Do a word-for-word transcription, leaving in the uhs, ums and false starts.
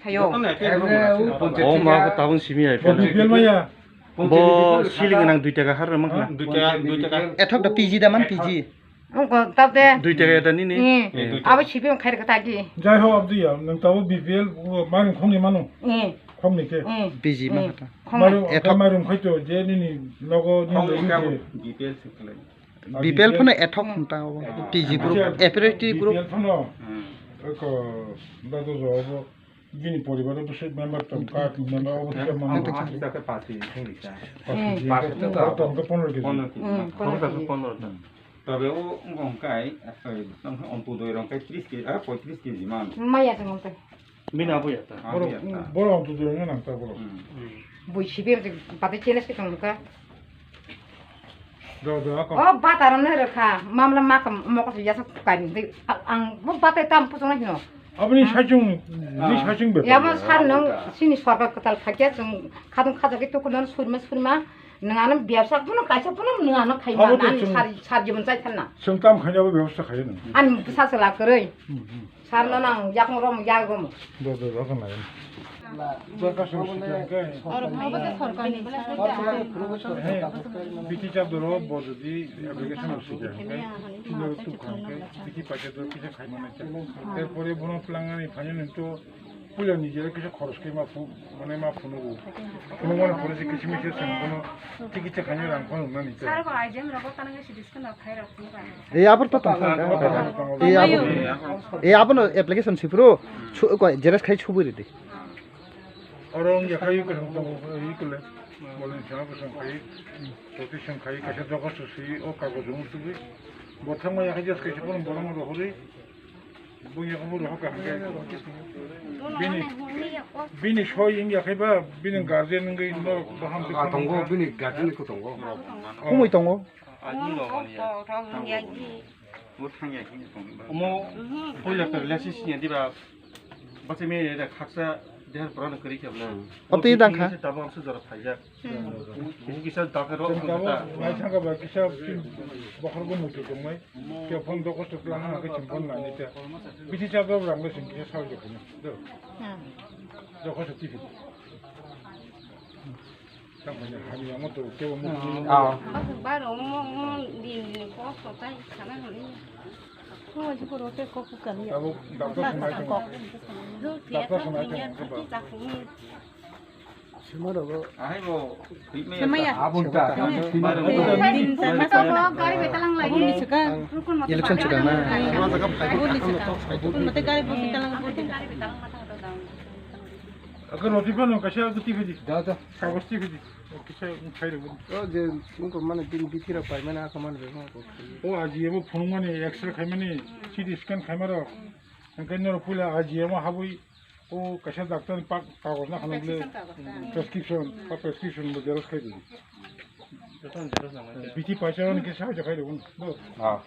Hayo. O ma ko tabung simi ai. Bo B P L maya. Bo siling nang dui taka har mang na. Dui taka, dui taka. Ethok da P G da man P G. Ungko tabde. Dui taka da nini. Eh. Eh, dui taka. Abo sipi ung khair kata gi. Jai ho abdi ya, nang tabo B P L mairum khongni manu. Eh. Khongni ke. Eh. P G ma kata. Khongni. Mairum, ethok. Mairum khaito je nini logo ni logo je. B P L se khlai. B P L phano ethok hwnta obo. T G group, aperitif group. B P L phano, hmm, eko, da do jo obo. Bini poribar o bwswk member tong, kha member obo kisa mano. Hasta khe paanch kg thangri sa. Paanch kg. Paanch kg. Tong khe pondro kg. Pondro kg. Hmm, pondro kg. Pondro kg. Tobe o wngkha kai, eh, tong khe Ontodoi rong kai tris kg, ah, poitris kg man. Maya tong khe. Bini abo ya ta. Abo ya ta. Borok tu doi nang ta borok. Hmm. Bui sibi bate challenge ke tong ka. Do, do, ako. O bata ram ne rokha, mamla ma kam mokol yasa kai ni. Ang bo bata tam puchong na hino. Aboni saichung, ni saichung be. Ya ma sar nang sini sorkar kwtal khakya chung khadung khaja ke tukun nan surma surma nang anam biasa puno kaisa puno nang anam khai ma nan sar sar jibon chai thanna. Sung tam khanya bo byabostha khaya nang. An sa sala kwrwi. Hmm, hmm. Sar no nang yakung rom ya rom. Do, do, do, kan lain. Sorkar sung sung kan. Oro bhabo de sorkar ni. He, biti chap doro bo jodi application sung kan. Kino tu kan ke, biti pacha do kisa khai mana cha. Erpore bono plangnani phani nang to puila nijera kisa khoros ke ma phu, mane ma phunugo. Phunuk mane pore se kisa misa sung bono tikit cha khani rang phunuk nani cha. Sar ko I G M rogo tanang si discount khai rok phunuk. Ei, abor to tongkha. Ei, abor. Ei, abono application sipro. Su-, ko, xerox khai subui ridi. Oro wng ya khai kwthang tongo, ui kule. Bolni chwng kwthang khai. Roti chwng khai, kaisa doga susi, o kagoz wng subi. Bo thangma ya khai jas kaisa kono bolong rohori. Bo ya khai rohor ka hangke. Bini, bini soi wng ya khai ba, bini guardian wngwi no baham. Ah, tongo, bini guardian ko tongo. Kumui tongo. Omo poila khe relationship ya diba, bachai me ya khaksa dehar borok no kwrwi khe. Omo twi dang kha. Tabuk ang sujara phaijak. Buku kisa dal khe rok. Tabuk nai thang kha ba kisa bokhorok muitu tongmai. Khe phone do kosto plan na khe chim phone na ni ta. Bisi cha do rang le sing kisa sao je phone. Do. Do kosto tifi. Tamo ni hani amo to kebo mo. Ah. Baro mo mo din din ko so tai sana hori. Ko ji ko rote ko ku kali. Abo doctor sunai ko. Doctor sunai ko. Sima rogo. Ahai bo. Sima ya. Abun ta. Din sama. Gari betalang lagi. Abun ni sika. Election sudah na. Abun ni sika. Abun mate gari betalang. Ako roti phano kaisa ako tiphidi. Da, da. Kagos tiphidi. O kisa khairok. O je, nungko mane bini bithi rok pai mane ako mane bebak ko. O aji abo phunuk mani X-ray khai mani, C T scan khai maro. Hingke noro puila aji abo habui o kaisa doctor ni pak kagos na khana bole. Prescription kagos na. Prescription, pa prescription bo xerox khai di. Joto xerox nang. Bithi paisa ni kisa kisa khai rok. Do. Ah.